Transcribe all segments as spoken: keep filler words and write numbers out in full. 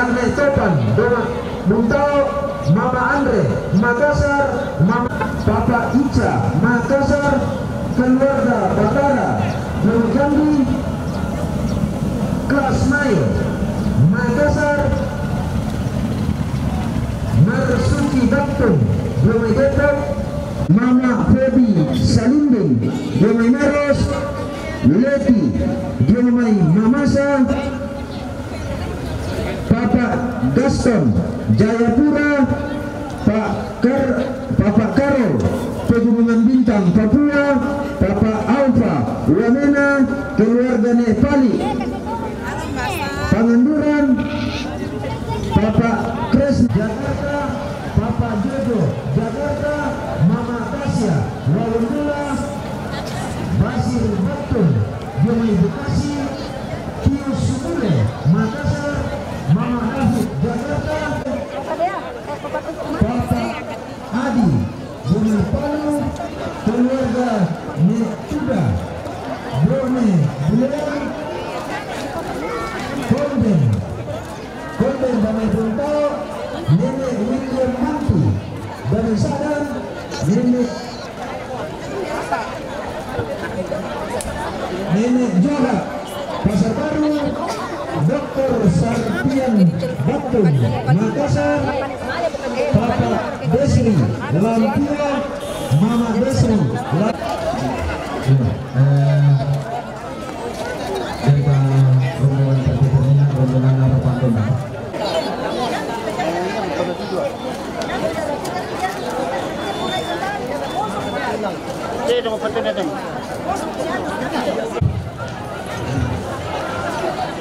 Andre Topan, Doma Buntao, Mama Andre, Makassar, Mama Papa Ica, Makassar, keluarga Batara, Doma Jambi, Kelas Mayo, Makassar, Marsuki Baktung, Doma Depok, Mama Febi Salinding, Doma Maros, Leti, Doma Mamasa, Papa Gaston, Jayapura, Pak Kar-, Papa Karol, Pegunungan Bintang, Papua, Papa Alfa, Wamena, keluarga Nepali, Pangandaran, Papa Kres, Jakarta, Papa Jojo, Jakarta, Mama Tasya, Wawendula, Basir Batul, Jomai Bekasi, Tio Sumule, Makassar, Mama David, Jakarta, Papa Adi, Jomai Palu, keluarga Netuda, Brone Bulean, Konden, Konden Damai Buntao, Nenek William Mantu, Damai Sadar, Nenek Nenek Jora, Pasar Baru, Doktor Sarpian Batung, Makassar, Papa Desri, Lampia, Mama Desri, La-, eh, dari rombongan Partai Terminal, rombongan apa, Pak?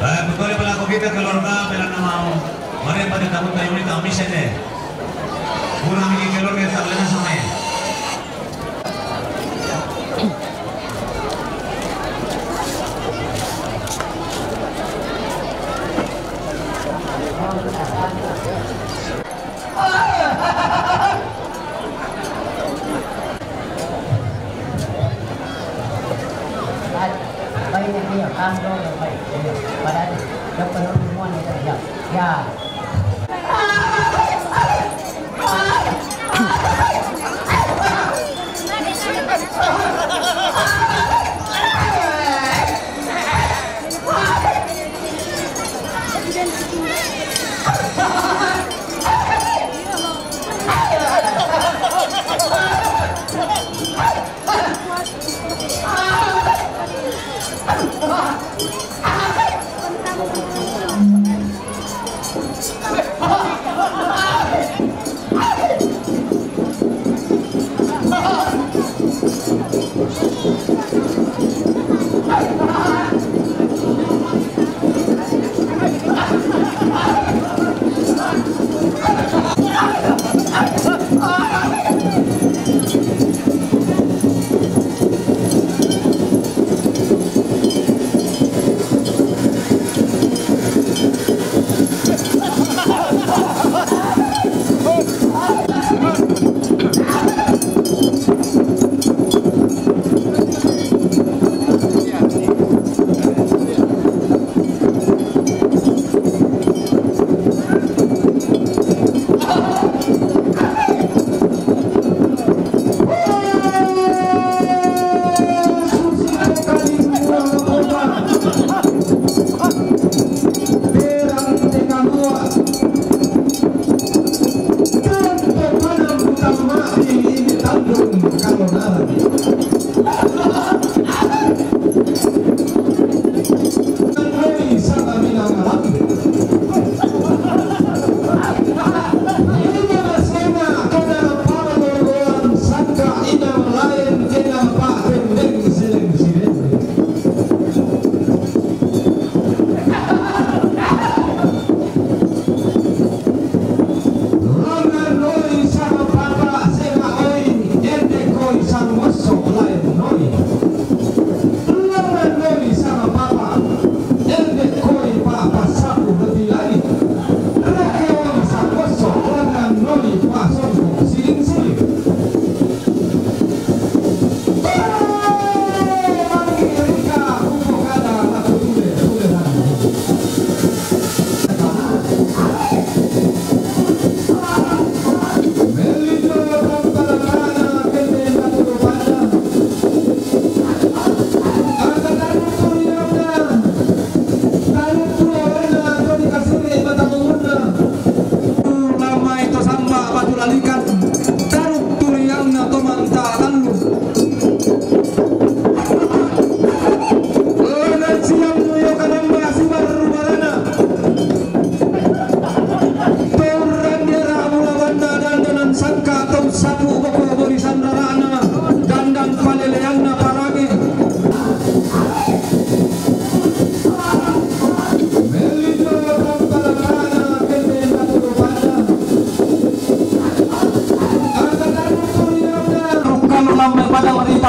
Eh, betul ya, pelaku kita keluarga, pela nama. Mari pada tamu tayo ni kami sini. Kurang ini keluarga tak lena sama ya. Baik, baik, baik, baik, baik. Pada ada, yang penuh semua ni, ya. Ya.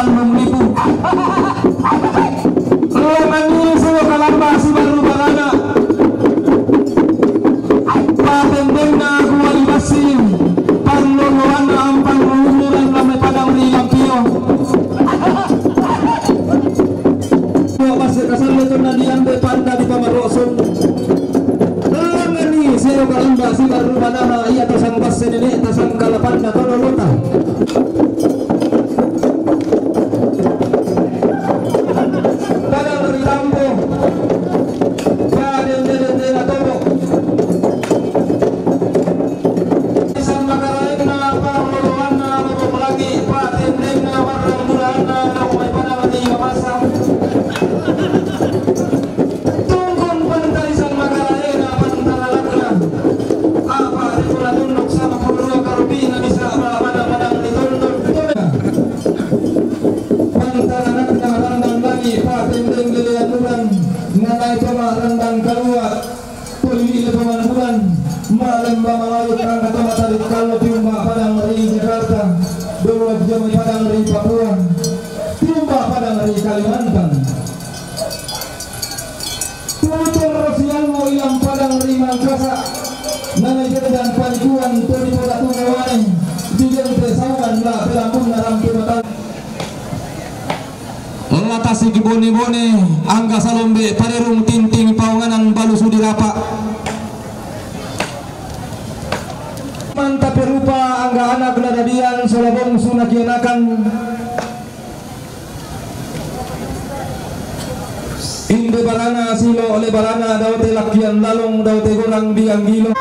Mamipu. Lenga' ni sio kalamba sibarru barana. Patendenna kuali bassi, parloloanna ampang umuran la mai padang ri Lampio. Basse kasalle tonna diambe panda di pamarosong. Lenga' ni sio kalamba sibarru barana, ia tasang basse nene'ta sangkalapanna tololota. Padang ri Tampo, padende-dendena Tobo. Sammakaraenna parloloanna Lobong Langi', patendenna marrambulanna Lobong Padang ri Mapasa. Tungkung pantari sammakaraena pantanalakna. Apa' ri pura tunnuk sama purua karupi'na bisa bala pada padang ri Tondok Toba. Pantanalakna Randang Langi', patendeng lelean uran, nanae toma Randang Kalua, toli ile Pamanbulan, malemba malayu kangka toma tarik kallo tiumba padang ri Jakarta, dolo jamai padang ri Papua, tiumba padang ri Kalimantan. Tutur sialmu ilang padang ri Mangkasa, nana jere dan panikuan toni poda tungawane, digente sauan la pelambunna rampe mata. La tasiki bone-bone, angga salombe parerung tinting paonganan balu sudi rapa. Manta perupa angga anak nadadian sola bongsu nakianakan. Inde barana silo le barana daote lakkian lalong daote gorang di anggilo.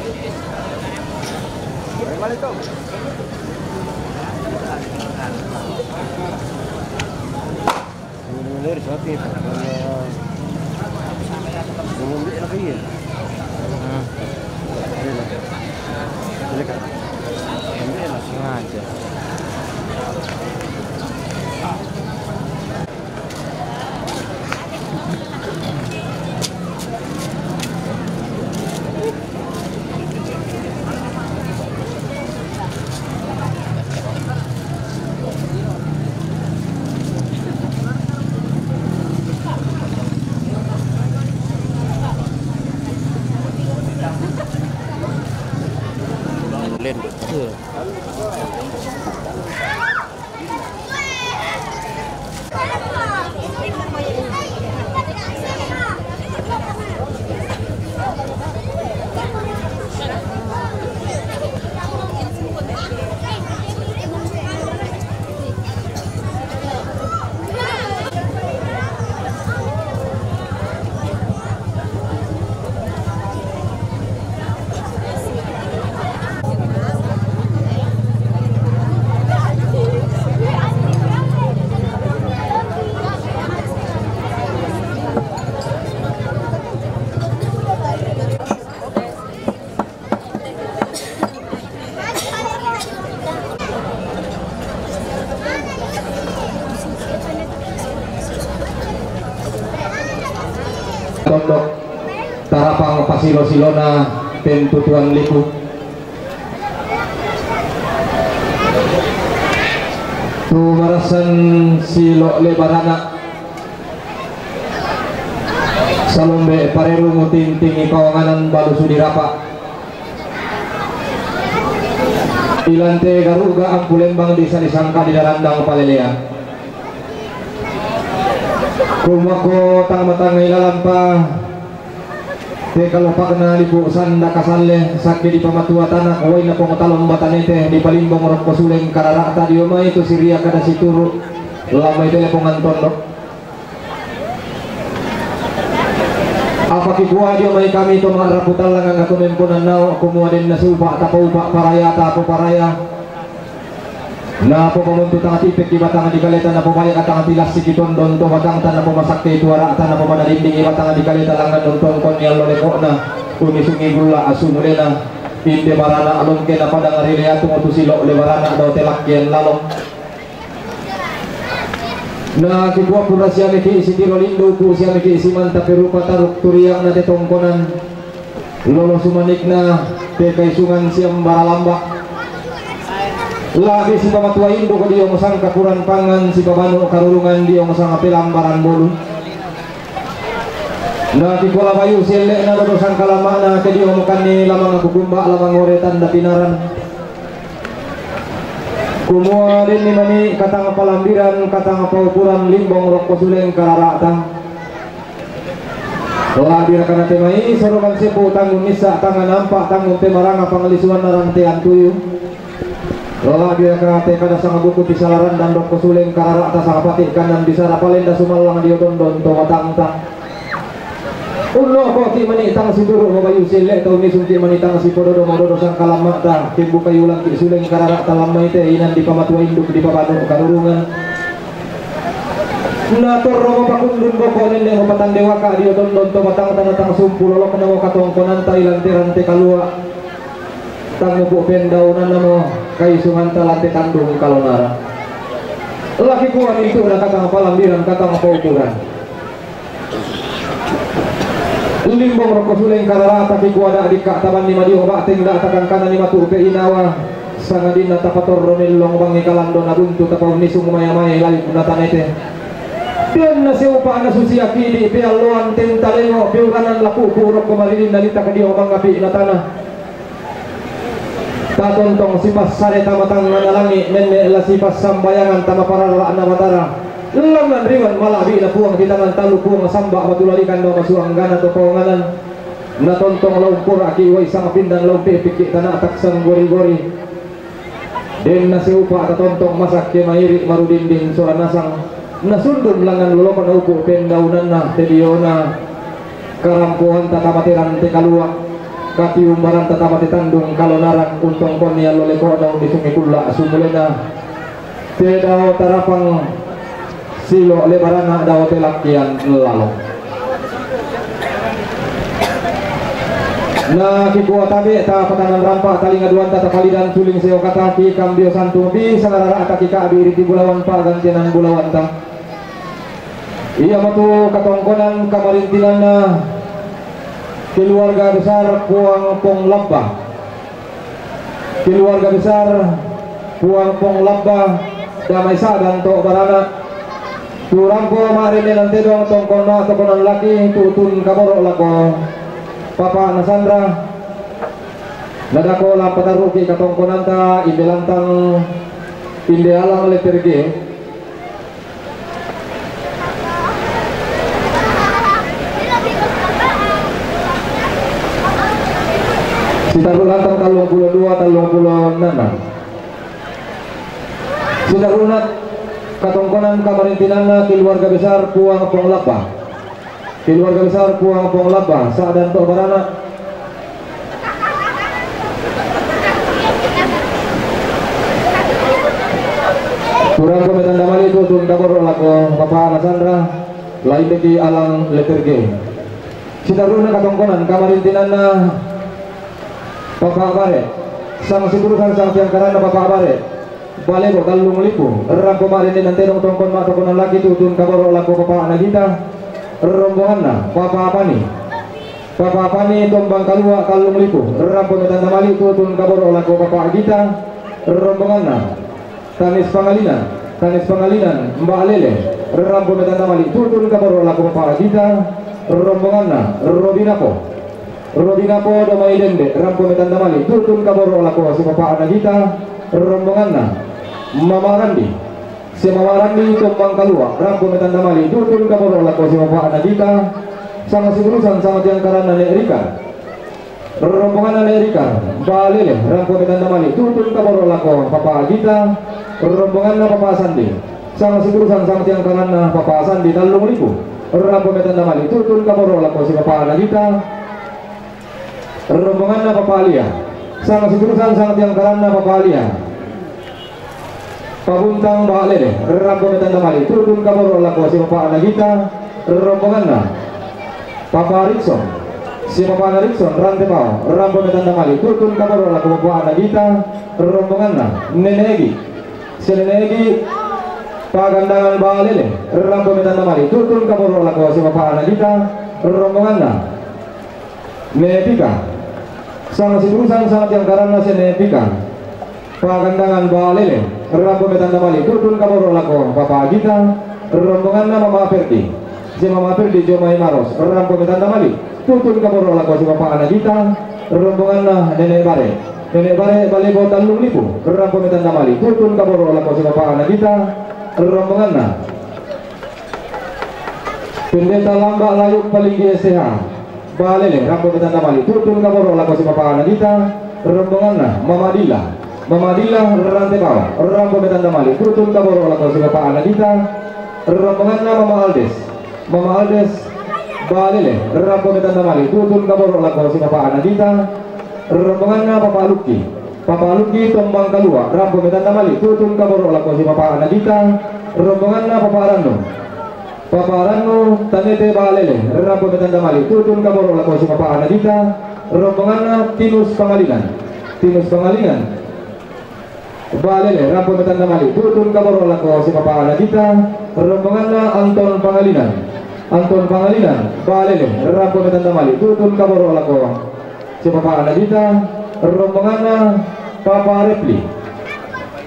Hmm. Sengaja. Lendut. Iya. Tondok tarapang pasilo-silona pentutuan liku. Tu marasan silo' le baranak. Salombe' pareru mutinting i pawanganan balu sudirapa'. Ilante garuga ampu lembang disa-disangka di darandang palelean. Kumako tang matang ilalampa te kalopakna lipu sanda kasalle, sakke di pamatua tana kuwaina pong talomba tanete di palimbong rokko suleng karara'ta dio mai tu siria kada situru' lamai telepongan tondok. Apa kikua dio mai kami to ma'rapu tallang angga to memponan nao', kumua denna siupa' tapaupa' paraya tapoparaya. Napopamontu tang tipekki batang di kaleta, napobaya' ka tang tilassiki tondon to batangta, napomasakkei tu ara'ta, napomanarindingi batang di kaleta langngan untongkonni allo leko'na, unisungi gulla' asumulena, inde barana' longkena padang ri leatung tu silo' le barana' dao telakkian lalong. Na kikua pura siamiki' sitiro lindu, pu siamiki' simanta perupa taruk turiangna te tongkonan. Lolo sumanikna te kaisungan siambara lamba'. La'bi sipamatua induk diong sangkapuran pangan, sipabanu' karurungan diong sanga pelambaran bolu. Na kikua la bayu' sielle'na dodo sangkalamma'na ke diong mukanni lamang kukumba', lamang ore tanda pinaran. Kumua denni mani katang palambiran, katang paupuran limbong rokko suleng karara'ta. La'biraka natemai sorokan sepu tanggung missa', tangnga nampa' tanggung pemaranga panglisuanna rantean tuyu. La'biraka te kada sanga buku pisalaran dan rokko suleng karara'ta sanga pati' kanan bisara palenda sumallang dio dondon to batangta. Unno'koki' mani tang situru' mabayu' sielle'ta, unnisungki' mani tang sipododo madodo sangkalamma'ta, kembukai ulangki' suleng karara'ta lammai te inan dipamatua induk dipabanu' karurungan. Na torro mapakundun boko' nenne' mapatandewaka' dio dondon to batangta, na tang sumpu lolokna mo katongkonanta ilanteran te kalua'. Tang mupu' pendaunanna mo kaisunganta lante tandung kalonara. Laki kua mintu'na katang palambiran, katang paupuran. Limbong rokko suleng karara'ta kikua da'dikka' tabanni madiong ba'teng, da'a takangkanani matu' pe inawa, sangadinna tapatorro mellong bangngi kalando nabuntu tapaunnisung maya-mayai lalipna tanete. Den nasiupa' nasusiaki' di' pealloan tenta lengo' peuranan lapu'pu' rokko maridinna litak diong bangngapi'na tana. Tatontong sipassare tama tangngana langi', nenne' la sipassambayangan tama pararra'na Batara. Langngan riwan mala'bi'na Puang titangan tallu Puang samba' batu lalikan dao masuanggana to paonganan. Natontong la umpura'ki' uwai sangpindan, la umpe'pikki' tana' taksang gori-gori. Den nasiupa' tatontong masakke mairi' marudinding sora nasang. Nasundun langngan lolokna upu' pendaunanna te diona karampoanta tamateran te kalua'. Katiumbaran tatama ti tandung kalonaran untong koni allo leko daun di sungi kulla sumulena. Te dao tarapang silo lebarana dao te lakian lalo. Na kikua tabe ta patanan rampa talinga duanta tapalidan tuling seo kata ki kambio santu bi sangarara ata ki kabi riti bulawan pagantianan bulawanta. Ia matu katongkonan kamarintinanna keluarga besar Puang Pong Labba. Keluarga besar Puang Pong Labba damai sadan to barana. Turampo marene nante dong tongkon ma tokonan laki tutun kaboro lako papa nasandra. Nadako la pataruki katongkonanta inde lantang inde alang leterge. Sitarru lantang tallung pulo dua tallung pulo nana. Sitarruna katongkonan kamarintinanna keluarga besar Puang Pong Labba. Keluarga besar Puang Pong Labba sadan to barana. Turampo metanda mali tutun kaboro lako papa nasandra. Lain deki alang leterge. Sitarruna katongkonan kamarintinanna papa bare. Sang sikurusan sang tiangkaranna papa bare. Balebo tallung lipu rampo marene nante dong tongkon ma tokonan laki tutun kaboro lako papa nagita. Rombonganna papa pani. Papa pani tombang kalua tallung lipu rampo metanda mali tutun kaboro lako papa gita. Rombonganna Tanis Pangalinan, Tanis Pangalinan, Mbak Lele, rampo metanda mali tutun kaboro lako papa gita. Rombonganna Robinapo. Robinapo domai dende rampo metanda mali tutun kaboro lako si papa nagita. Rombonganna Mama Randi. Si Mama Randi tombang kalua rampo metanda mali tutun kaboro lako si papa nagita. Sanga sigurusan sanga tiangkaranna ne Rika. Rombonganna ne Rika, Balele, rampo metanda mali tutun kaboro lako papa gita. Rombonganna papa Sandi. Sang sigurusan sang tiangkaranna papa Sandi tallung lipu. Rampo metanda mali tutun kaboro lako si papa nagita. Rombonganna papa Alia. Sang sigurusan sang tiangkaranna papa Alia. Pabuntang Mbak Lele, rampo metanda mali tutun kaboro lako si papa nagita. Rombonganna papa Rikson. Si papa na Rikson rante pao rampo metanda mali tutun kaboro lako papa nagita. Rombonganna Nene Egi. Si Nene Egi pagandangan Mbak Lele rampo metanda mali tutun kaboro lako si papa nagita. Rombonganna Nepika. Sang sigurusan sang tiangkaranna si Nepika. Pagandangan Balele, rampo metanda mali tutun kaboro lako papa gita. Rombonganna mama Perdi. Si mama Perdi jomai maros, rampo metanda mali tutun kaboro lako si papa nagita. Rombonganna Nenek Bare. Nenek Bare balebo tallung lipu, rampo metanda mali tutun kaboro lako si papa nagita. Rombonganna Pendeta Lamba Layuk Palinggi S H. Balele, rampo metanda mali tutun kaboro lako si papa nagita. Rombonganna Mama Dila. Mama Dila rante pao, rampo metanda mali tutun kaboro lako si papa nagita. Rombonganna Mama Aldes. Mama Aldes, Balele, rampo metanda mali tutun kaboro lako si papa nagita. Rombonganna papa Lukki. Papa Lukki tombang kalua, rampo metanda mali tutun kaboro lako si papa nagita. Rombonganna papa Rannu. Papa Rannu, tanete Balele, rampo metanda mali tutun kaboro lako si papa nagita. Rombonganna Tinus Pangalinan. Tinus Pangalinan. Balele, rampo metanda mali tutun kaboro lako si papa nagita. Rombonganna Anton Pangalinan. Anton Pangalinan, Balele, rampo metanda mali tutun kaboro lako si papa nagita. Rombonganna papa Repli.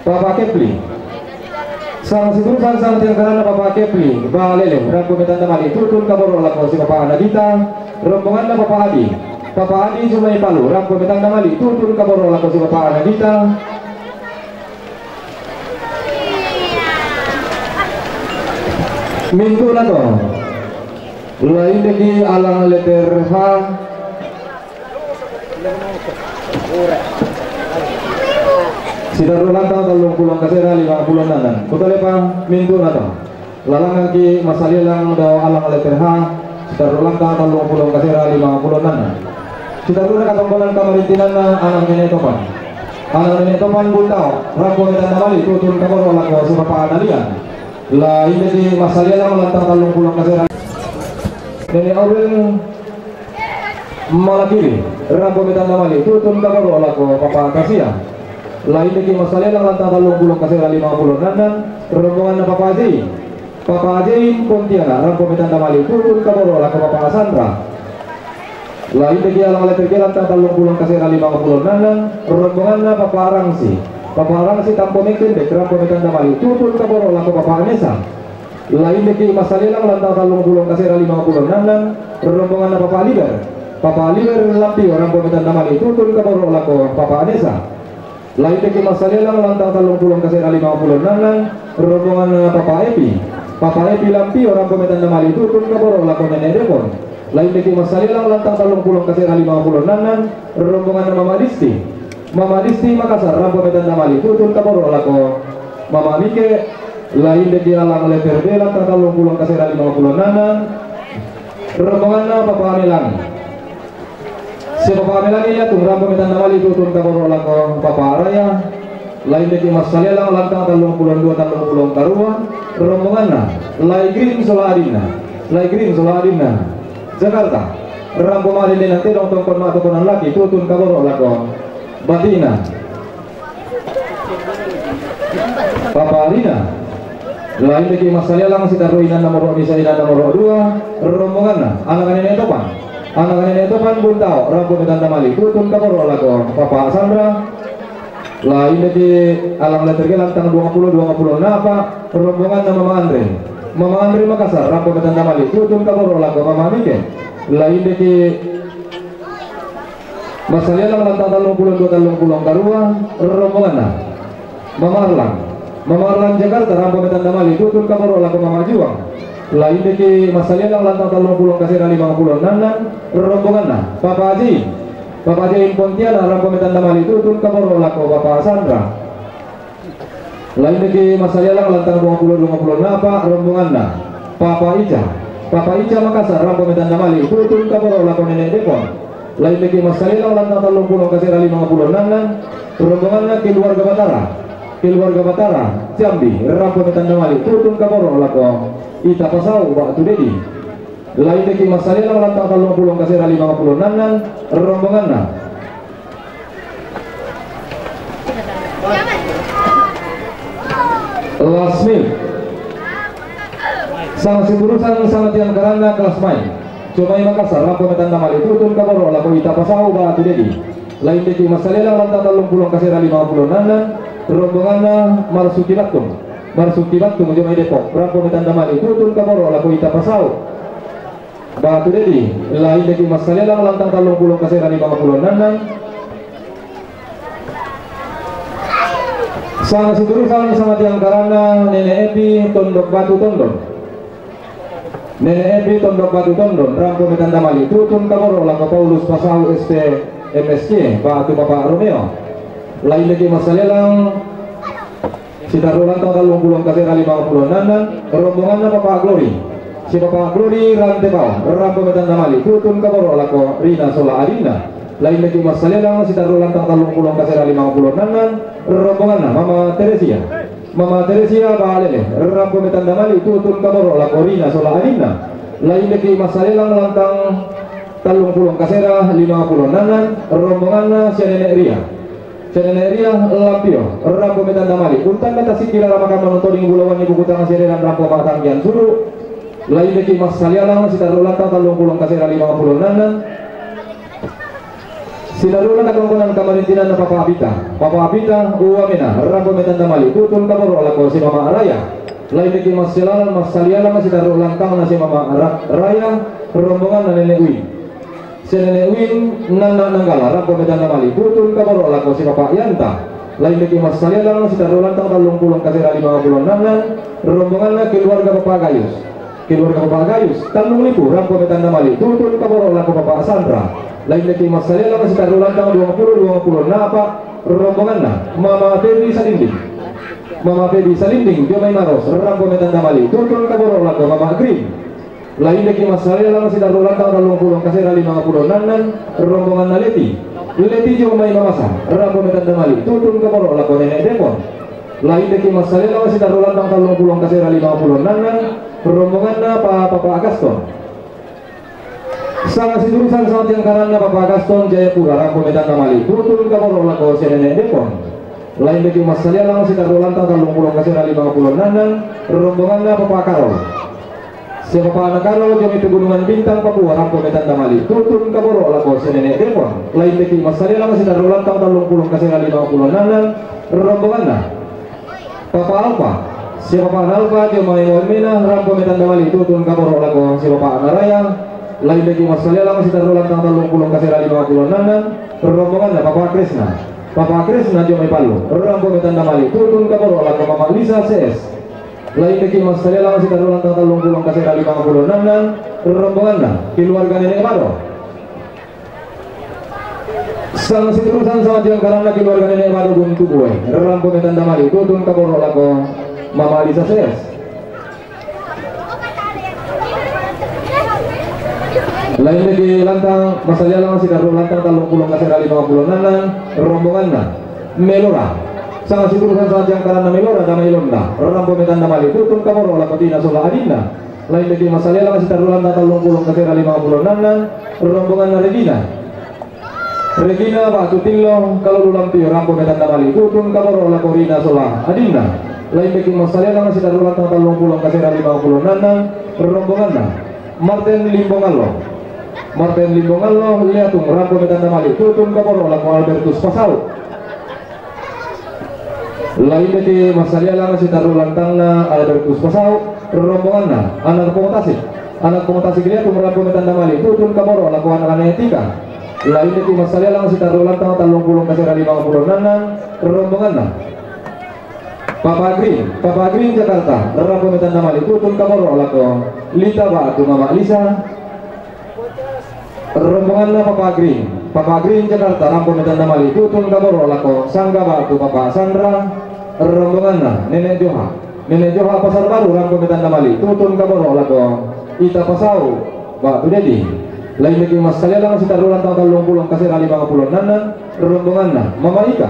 Papa Kepli. Sang sigurusan sang tiangkaranna papa Kepli, Balele, rampo metanda mali tutun kaboro lako si papa nagita. Rombonganna papa Adi. Papa Adi jomai palu, rampo metanda mali tutun kaboro lako si papa nagita. Mintu na to. Lain deki alang letter H. Sitarru lantang tallung pulo kasera lima pulo nanan. Kutalepa mintu na to. Lalangangki masalilang dao alang letter H. Sitarru lantang tallung pulo kasera lima pulo nanan. Sitaruna katongkonan kamarintinanna anak Nene Topan. Anak Nene Topan Buntao, rampo me tanda mali, tutun kaboro lako si Papa Analian. Lain deki masalialang lantang tallung pulo kasera. Nene Aurel Malakiri, rampo me tanda mali, tutun kaboro lako Papa Tasia. Lain deki masalialang lantang tallung pulo kasera lima pulo nannan, rombonganna Papa Aji. Papa Ajein Pontianak, rampo me tanda mali, tutun kaboro lako Papa Sandra. Lain deki alang letter G lantang tallung pulo kasera lima pulo nannan, rombonganna Papa Arangsi. Papa Arangsi Tampo Mekendek, rampo me tanda mali, tutun kaboro lako Papa Anesa. Lain deki masalialang lantang tallung pulo kasera lima pulo nannan, rombonganna Papa Liber. Papa Liber Lampio, rampo me tanda mali, tutun kaboro lako Papa Anesa. Lain deki masalialang lantang tallung pulo kasera lima pulo nannan, rombonganna Papa Epi. Papa Epi Lampio, rampo me tanda mali, tutun kaboro lako Nene Depon. Lain deki masalialang lantang tallung pulo kasera lima pulo nannan, rombonganna Mama Disti. Mama Disti Makassar, rampo me tanda mali, tutun kaboro lako Mama Mike. Lain deki alang letter B lantang tallung pulo kasera lima pulo nannan, rombonganna Papa Melangi. Si Papa Melangi Liatung, rampo me tanda mali, tutun kaboro lako Papa Raya. Lain deki masalialang lantang tallung pulo dua tallung pulo karua, rombonganna Lai Green sola adinna. Lai Green sola adinna Jakarta. Rampo ma dende nang tedong tongkon ma tongkonan laki, tutun kaboro lako Batina. Papa Rina. Lain deki masalialang sitarru inanna moro misa inanna moro dua, rombonganna anak Nene Topan. Anak Nene Topan Buntao, rampo me tanda mali, tutun kaboro lako Papa Sandra. Lain deki alang letter G lantang dua pulo dua pulo napa, rombonganna Mama Andre. Mama Andre Makassar, rampo me tanda mali, tutun kaboro lako Mama Mike. Lain deki masalialang lantang tallung pulo dua tallung pulo karua, rombonganna Mama Arlan. Mama Arlan Jakarta, rampo me tanda mali, tutun kaboro lako Mama Juang. Lain deki masalialang lantang tallung pulo kasera lima pulo nannan, rombonganna Papa Aji. Papa Aji Pontianak, rampo me tanda mali, tutun kaboro lako Papa Sandra. Lain deki masalialang lantang dua pulo dua pulo napa, rombonganna Papa Ica. Papa Ica Makassar, rampo me tanda mali, tutun kaboro lako Nene Depon. Lain deki masalialang lantang tallung pulo kasera lima pulo nannan, rombonganna keluarga Batara. Keluarga Batara Jambi, rampo me tanda mali, tutun kaboro lako Ita Pasau Batu Dedi. Lain deki masalialang lantang tallung pulo kasera lima pulo nannan, rombonganna Lasmil. Sang siturusan sangatian karanna kelas mai. Jomai Makassar, rampo me tanda mali, tutun kaboro lako Ita Pasau Batu Dedi. Lain deki masalialang lantang tallung pulo kasera lima pulo nannan, rombonganna Marsuki Battung. Marsuki Battung Jomai Depok, rampo me tanda mali, tutun kaboro lako Ita Pasau Batu Dedi. Lain deki masalialang lantang tallung pulo kasera lima pulo nannan, sang siturusan sangatian karanna Nene Epi Tondok Batu Tondon. Nene Epi Tondok Batu Tondon, rampo me tanda mali, tutun kaboro lako Paulus Pasau S T M S C, Batu Papa Romeo. Lain deki masalialang sitarru lantang tallung pulo kasera lima pulo nannan, rombonganna Papa Glory. Si Papa Glory Rantepao, rampo me tanda mali, tutun kaboro lako Rina sola adinna. Lain deki masalialang sitarru lantang tallung pulo kasera lima pulo nannan, rombonganna Mama Teresia. Mama Teresia Balele, rampo me tanda mali, tutun kaboro lako Rina sola adinna. Lain deki masalialang lantang tallung pulo kasera lima pulo nannan, rombonganna sia Nene Ria. Sia Nene Ria Lampio, rampo me tanda mali. Untanna tasikira ramakan manontoning bulawanni buku tang siareran rampo matangkian suru. Lain deki masalialang sitarru lantang tallung pulo kasera lima pulo nannan, sitarruna katongkonan kamarintinanna Papa Abita. Papa Abita Uamena, rampo me tanda mali, tutun kaboro lako si Mama Raya. Lain deki masalialang, masalialang sitarru lantangna si Mama Ra-, Raya, rombonganna Nene Win. Si Nene Win Nanna Nanggala, rampo me tanda mali, tutun kaboro lako si Papa Yanta. Lain deki masalialang sitarru lantang tallung pulo kasera lima pulo nannan, rombonganna keluarga Papa Gayus. Keluarga Papa Gayus, tallung lipu, rampo me tanda mali, tutun kaboro lako Papa Sandra. Lain deki masalialang sitarru lantang dua pulo dua pulo napa, rombonganna Mama Febri Salinding. Mama Febri Salinding Jomai Maros, rampo me tanda mali, tutun kaboro lako Mama Green. Lain deki massalelang sitarru lantang tallung pulo kasera limang pulo nannan, rombonganna Leti. Leti jo mai Mamasa, rampo metandamali, tutun kaboro lako Nenek Depon. Lain deki massalelang sitarru lantang tallung pulo kasera limang pulo nannan, rombonganna pa Papa Agaston. Sanga siturusan sanga tiangkaranna Papa Agaston Jayapura, rampo metandamali, tutun kaboro lako Nenek Depon. Lain deki massalelang sitarru lantang tallung pulo kasera limang pulo nannan, rombonganna Papa Karol. Siapapana Karol jo mai Pegunungan Bintang, Papua, rampo metandamali, tutun kaboro lako Nenek Depon. Lain deki massalelang sitarru lantang tallung pulo kasera limang pulo nannan, rombonganna Papa Alfa. Siapapana Alfa jo mai Waimena, rampo metandamali, tutun kaboro lako siapapana Raya. Lain deki massalelang sitarru lantang tallung pulo kasera limang pulo nannan, rombonganna Papa Krisna. Papa Krisna jo mai Palu, rampo metandamali, tutun kaboro lako Mama Lisa C S. Lain deki massalelang sitarru lantang tallung pulo kasera limang pulo nannan, rombonganna keluarga Nenek Bado. Sanga siturusan sanga tiangkaranna keluarga Nenek Bado Guntu Boe, rampo metandamali, tutun kaboro lako Mama Lisa C S. Lain deki lantang massalelang sitarru lantang tallung pulo kasera limang pulo nannan, rombonganna Melora. Sanga siturusan sanga tiangkaranna Melora, Dama Ilonda, rampo metandamali, tutun kaboro lako Tina sola adinna. Lain deki massalelang sitarru lantang tallung pulo kasera limang pulo nannan, rombonganna Regina. Regina ba'tu Tillo, Kalulu Lampio, rampo metandamali, tutun kaboro lako Rina sola adinna. Lain deki massalelang sitarru lantang tallung pulo kasera limang pulo nannan, rombonganna Martin Limbongallo. Martin Limbongallo, Leatung, rampo metandamali, tutun kaboro lako Albertus Pasau. Lain deki massalelang sitarru lantangna Albertus Pasau, rombonganna Anak Pongotasik. Anak Pongotasik Leatung, rampo metandamali, tutun kaboro lako anakna Tika. Lain deki massalelang sitarru lantang tallung pulo kasera limang pulo nannan, rombonganna Papa Green. Papa Green Jakarta, rampo metandamali, tutun kaboro lako Lita ba'tu Mama Lisa. Rombonganna Papa Green. Papa Green Jakarta, rampo metandamali, tutun kaboro lako Sangga ba'tu Papa Sandra. Rombonganna Nenek Joha. Nenek Joha Pasar Baru, rampo metandamali, tutun kaboro lako Ita Pasau ba'tu Dedi. Lain deki massalelang sitarru lantang tallung pulo kasera limang pulo nannan, rombonganna Mama Ika.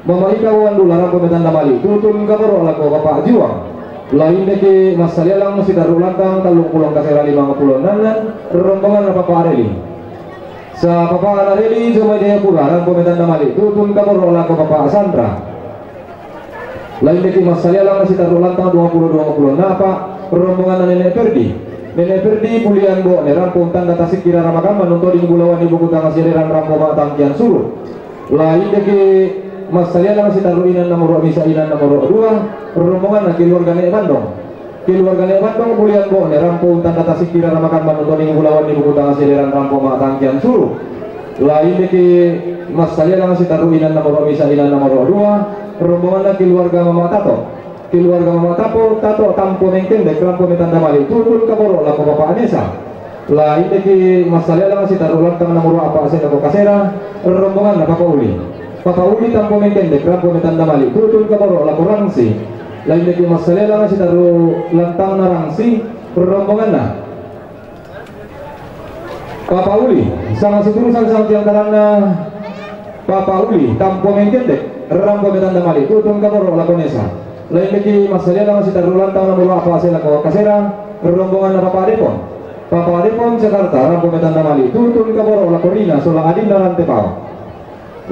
Mama Ika Wandula, rampo metandamali, tutun kaboro lako Papa Juang. Lain deki massalelang sitarru lantang tallung pulo kasera limang pulo nannan, rombonganna Papa Areli. Siapapana Areli jo mai Jayapura, rampo metandamali, tutun kaboro lako Papa Sandra. Lain deki massalelang sitarru lantang dua pulo dua pulo napa, rombonganna Nenek Perdi. Nenek Perdi Pulian Bone, rampo tanda tasikki rara makamma, nuntu di bulawan di buku tangga siaderan, rampo mattangkian suru. Lain deki massalelang sitarru inanna Moro Misa, inanna Moro Dua, rombonganna keluarga Nenek Bandong. Keluarga Nenek Bandong Pulian Bone, rampo tanda tasikki rara makamma, nuntu di bulawan di buku tangga siaderan, rampo mattangkian suru. Lain deki massalelang sitarru inanna Moro Misa, inanna Moro Dua, rombonganna keluarga Mama Tato. Keluarga Mama Tapo, Tato Tampo Mengkendek, rampo metandamali, tutun kaboro lako Papa Anesa. Lain deki massalelang sitarru lantang nomoro apa se lako kasera, rombonganna Papa Uli. Papa Uli Tampo Mengkendek, rampo metandamali, tutun kaboro lako Rangsi. Lain deki massalelang sitarru lantangna Rangsi, rombonganna Papa Uli, sanga siturusan sanga tiangkaranna Papa Uli, Tampo Mengkendek, rampo metandamali, tutun kaboro lako Nesa. Lain deki massalelang sitarru lantang nomoro apa se lako kasera, rombonganna Papa Depon. Papa Depon Jakarta, rampo metandamali, tutun kaboro lako Rina sola adinna Rantepao.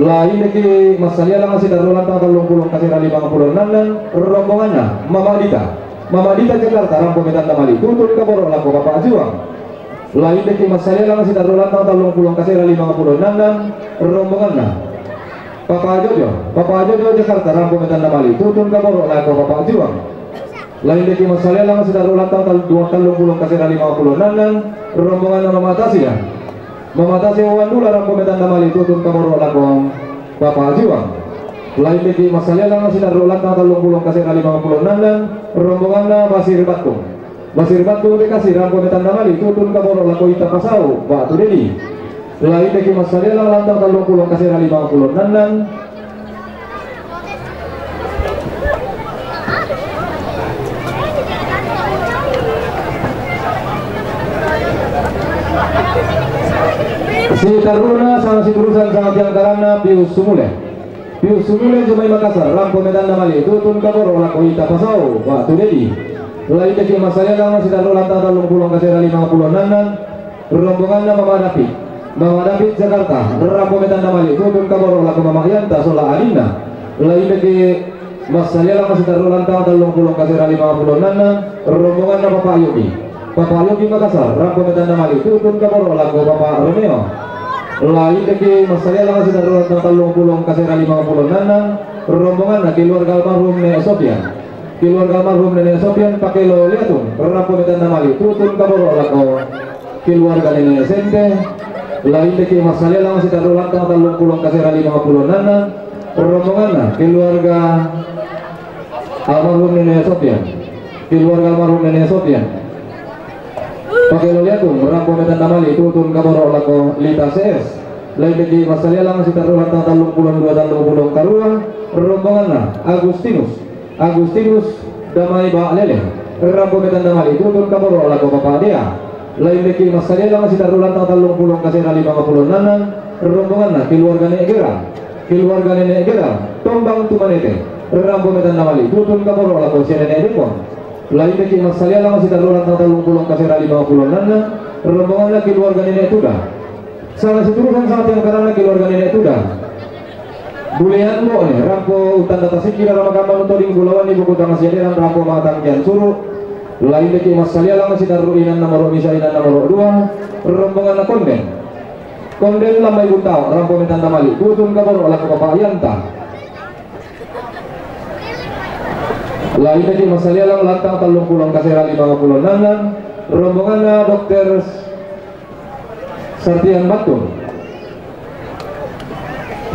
Lain deki massalelang sitarru lantang tallung pulo kasera limang pulo nannan, rombonganna Mama Dita. Mama Dita Jakarta, rampo metandamali, tutun kaboro lako Papa Juang. Lain deki massalelang sitarru lantang tallung pulo kasera limang pulo nannan, rombonganna Papa Jojo. Papa Jojo Jakarta, rampo metandamali, tutun kaboro lako Papa Juang. Lain deki massalelang sitarru lantang tal-, dua tallung pulo kasera limang pulo nannan, rombonganna Mama Tasia. Mama Tasia Wandula, rampo metandamali, tutun kaboro lako Papa Juang. Lain deki massalelang sitarru lantang tallung pulo kasera limang pulo nannan, rombonganna Basir Batung. Basir Batung Bekasi, rampo metandamali, tutun kaboro lako Ita Pasau ba'tu Dedi. Lain deki massalelang lantang tallung pulo kasera limang pulo nannan, Sitarruna sang siturusan sang tiang karanna Pius Sumule. Pius Sumule jomai Makassar, rampo metanna mali, tutun kaboro lako Ita Pasau, Batu Dedi. Laindeki massalialang sitarru lantang tallung pulo kasera lima pulo nannan, rombonganna Mama David. Mama David Jakarta, rampo metanna mali, tutun kaboro lako Mama Yanta sola adinna. Laindeki massalialang sitarru lantang tallung pulo kasera lima pulo nannan, rombonganna Papa Yogi. Papa Yogi Makassar, rampo metanna mali, tutun kaboro lako Papa Romeo. Laindeki massalialang sitarru lantang tallung pulo kasera lima pulo nannan, rombonganna keluarga almarhum Nek Sofian. Keluarga almarhum Nenek Sofian Pakelo Liatung, rampo metanna mali, tutun kaboro lako keluarga Nenek Sente. Laindeki massalialang sitarru lantang tallung pulo kasera lima pulo nannan, rombonganna keluarga almarhum Nenek Sofian. Keluarga almarhum Nenek Sofian Pakelo Liatung, rampo metanna mali, tutun kaboro lako Lita C S. Laindeki massalialang sitarru lantang tallung pulo dua tallung pulo karua, rombonganna Agustinus. Agustinus Damai Ba Lele, rampo metanna mali, tutun kaboro lako Papa Dea. Laindeki massalialang sitarru lantang tallung pulo kasera lima pulo nannan, rombonganna keluarga Nek Gera. Keluarga Nenek Gera, Tombang Tumanete, rampo metanna mali, tutun kaboro lako sia Nenek Depon. Laindeki massalialang sitarru lantang tallung pulo kasera lima pulo nannan, rombonganna keluarga Nenek Tuda. Sang siturusan sang tiang karanna keluarga Nenek Tuda. Bulean Mone, rampo untanda tasikki raramakamma toding bulawanni buku tang siaderan, rampo mattangkian suru. Laindeki massalialang sitarru inanna moro misa inanna moro dua, rombonganna Konden. Konden Lambai Buntao, rampo metanna mali, tutun kaboro lako Papa Yanta. Laindeki massalialang lantang tallung pulo kasera lima pulo nannan, rombonganna Dokter Sartian Battung.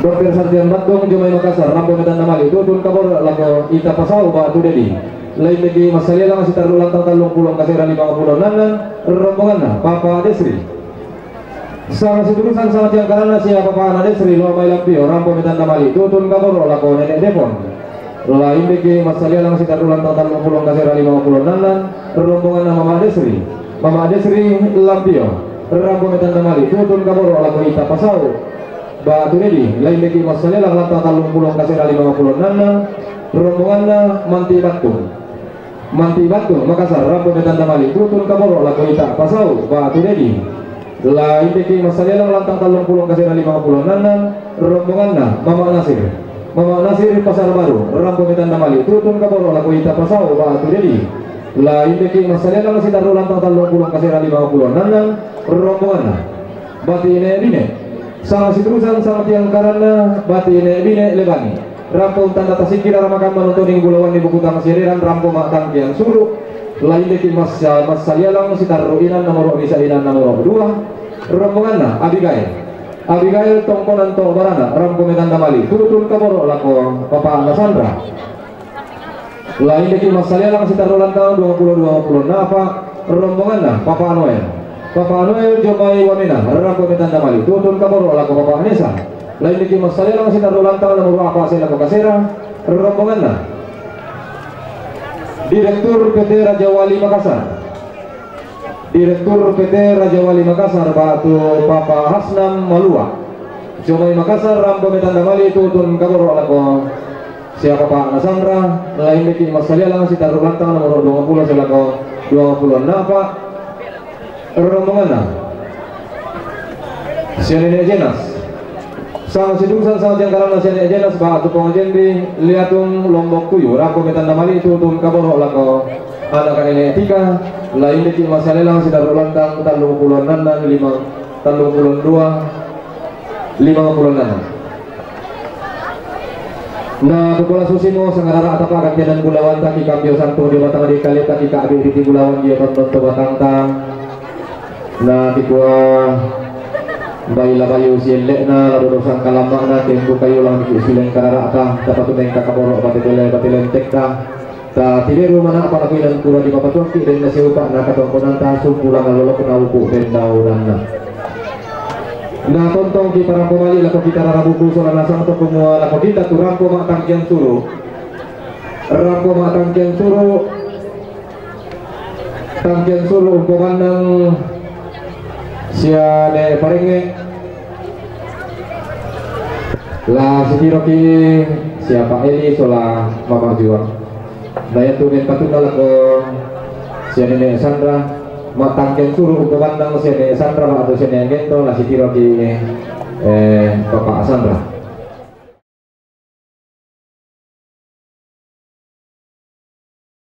Dokter Sartian Battung jomai Makassar, rampo metanna mali, tutun kaboro lako Ita Pasau Batu Dedi. Laindeki massalialang sitarru lantang tallung pulo kasera lima pulo nannan, rombonganna Papa Desri. Sang siturusan sang tiang karanna sia Papa Ana Desri, Lomai Lampio, rampo metanna mali, tutun kaboro lako Nenek Depon. Laindeki massalialang sitarru lantang tallung pulo kasera lima pulo nannan, rombonganna Mama Desri. Mama Desri Lampio, rampo metanna mali, tutun kaboro lako Ita Pasau Batu Dedi. Laindeki massalialang lantang tallung pulo kasera lima pulo nannan, rombonganna Manti Battung. Manti Battung Makassar, rampo metanna mali, tutun kaboro lako Ita Pasau Batu Dedi. Laindeki massalialang lantang tallung pulo kasera lima pulo nannan, rombonganna Mama Nasir. Mama Nasir Pasar Baru, rampo metanna mali, tutun kaboro lako Ita Pasau Batu Dedi. Laindeki massalialang sitarru lantang tallung pulo kasera lima pulo nannan, rombonganna Bati Nek Bine. Sang siturusan sang tiang karanna Bati Nek Bine Lebani. Rampo untanda tasikki raramakamma toding bulawanni buku tang siaderan, rampo mattangkian suru. Laindeki massa massalialang sitarru inanna moro misa inanna moro dua, rombonganna Abigail. Abigail Tongkonan To Barana, rampo metanna mali, tutun kaboro lako Papa Nasandra. Laindeki massalialang sitarru lantang dua pulo dua pulo napa, rombonganna Papa Noel. Papa Noel jomai Wamena, rampo metanna mali, tutun kaboro lako Papa Anesa. Laindeki massalialang sitarru lantang nomor apa se lako kasera, rombonganna Direktur P T Raja Wali Makassar. Direktur P T Raja Wali Makassar, batu Papa Hasnam Malua. Jomai Makassar, rampo metanna mali, tutun kaboro lako sia Papa Nasandra. Laindeki massalialang sitarru lantang nomor dua pulo se lako dua pulo napa, rombonganna sia Nenek Jenas. Sang siturusan sang tiang karanna sia Nenek Jenas, batu Pong Jendi Liatung Lombok Tuyu, rampo metanna mali, tutun kaboro lako anaka Nenek Tika. Laindeki massalialang sitarru lantang tallung pulo nannan lima, tallung pulo dua, lima pulo nannan. Na kupola susimo, sangarara atapa gantianan bulawanta, ki kambio santung dio batang di kali, taki kabi di bulawan dio tonton to batangta. Na kikua baila bayu sielle'na, lado dosang kalamma'na, tembu kayu lang di sileng karara'ta, tapatu mengka kaboro' bate tele, bate lentekta. Ta tiberu mana'pa lako inan pura dipapatuakki, denna siupa'na katongkonanta, sumpulang lolokna upu' pendaunanna. Na tontongki parampo mali' lako kita rarabuku sola nasang to kumua lako kita tu rampo ma'tangkian suru'. Rampo ma'tangkian suru'. Tangkian suru' umpomannang Sia Nek Parengnge, la sitiroki sia Pak Eli sola Mama Juang. Na iatu nen patunna lako sia Nenek Sandra, mattangke suru umpamannang sia Nenek Sandra atau sia Nenek Gento, la sitiroki, eh, Bapak Sandra.